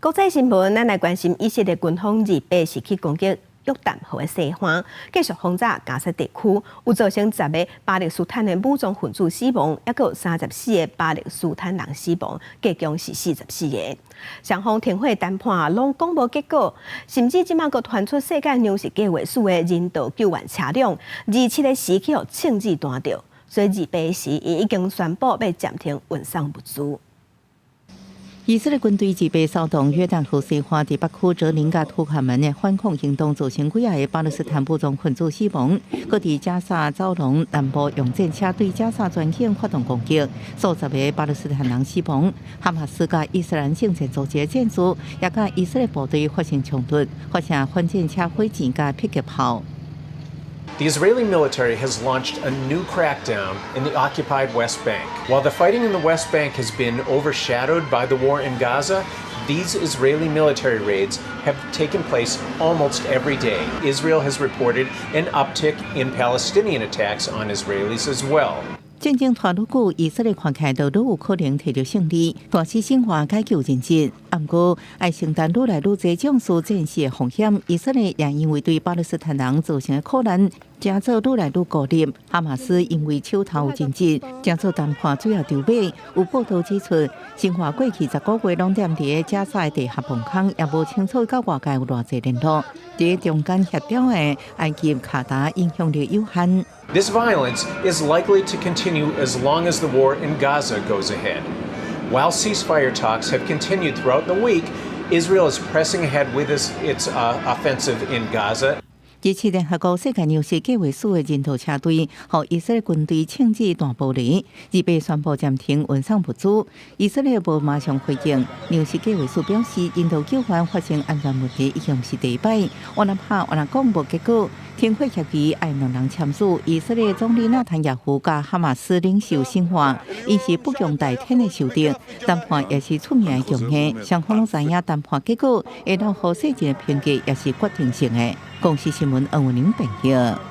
國際新聞，咱來關心以色列軍方二八時去攻擊約旦河的西岸，繼續轟炸加薩地區，有造成10個巴勒斯坦的武裝分子死亡，抑閣有34個巴勒斯坦人死亡，加總是44個。雙方停火談判攏講無結果，甚至這馬閣傳出世界糧食計劃署的人道救援車輛27个時去予槍子彈著，所以二八時伊已經宣布欲暫停運送物資。以色列軍隊二八騷動約旦河西岸佇北區哲寧佮圖卡門的反恐行動，造成幾仔個巴勒斯坦武裝分子死亡。閣佇加薩走廊南部用戰車對加薩全境發動攻擊，數十个巴勒斯坦人死亡。哈馬斯佮伊斯蘭聖戰組織戰士也佮以色列部隊發生衝突，發射反戰車火箭佮迫擊炮。 The Israeli military has launched a new crackdown in the occupied West Bank. While the fighting in the West Bank has been overshadowed by the war in Gaza, these Israeli military raids have taken place almost every day. Israel has reported an uptick in Palestinian attacks on Israelis as well. 戰爭拖愈久，以色列看起來都愈有可能摕著勝利，大肆生活解救人質。毋過，愛承擔愈來愈濟將士戰死的風險。以色列也因為對巴勒斯坦人造成的苦難，成做愈來愈孤立。哈馬斯因為手頭有人質，成做談判主要籌碼。有報道指出，辛華過去10個月攏踮佇加薩的地下防空，也無清楚佮外界有偌濟聯絡。佇中間協調的埃及卡達影響力有限。 This violence is likely to continue as long as the war in Gaza goes ahead. While ceasefire talks have continued throughout the week, Israel is pressing ahead with its offensive in Gaza. 27聯合國世界糧食計劃署的人道車隊，予以色列軍隊槍子彈玻璃，二八宣布暫停運送物資。以色列無馬上回應。糧食計劃署表示，人道救援發生安全問題已經毋是第一擺。烏來拍烏來講無結果，停火協議愛兩人簽署。以色列總理納坦雅胡佮哈馬斯領袖辛華，𪜶是不共戴天的仇敵，談判也是出名的強硬。雙方攏知影談判結果會當予世界評價也是決定性的。公視新聞歐文玲編譯。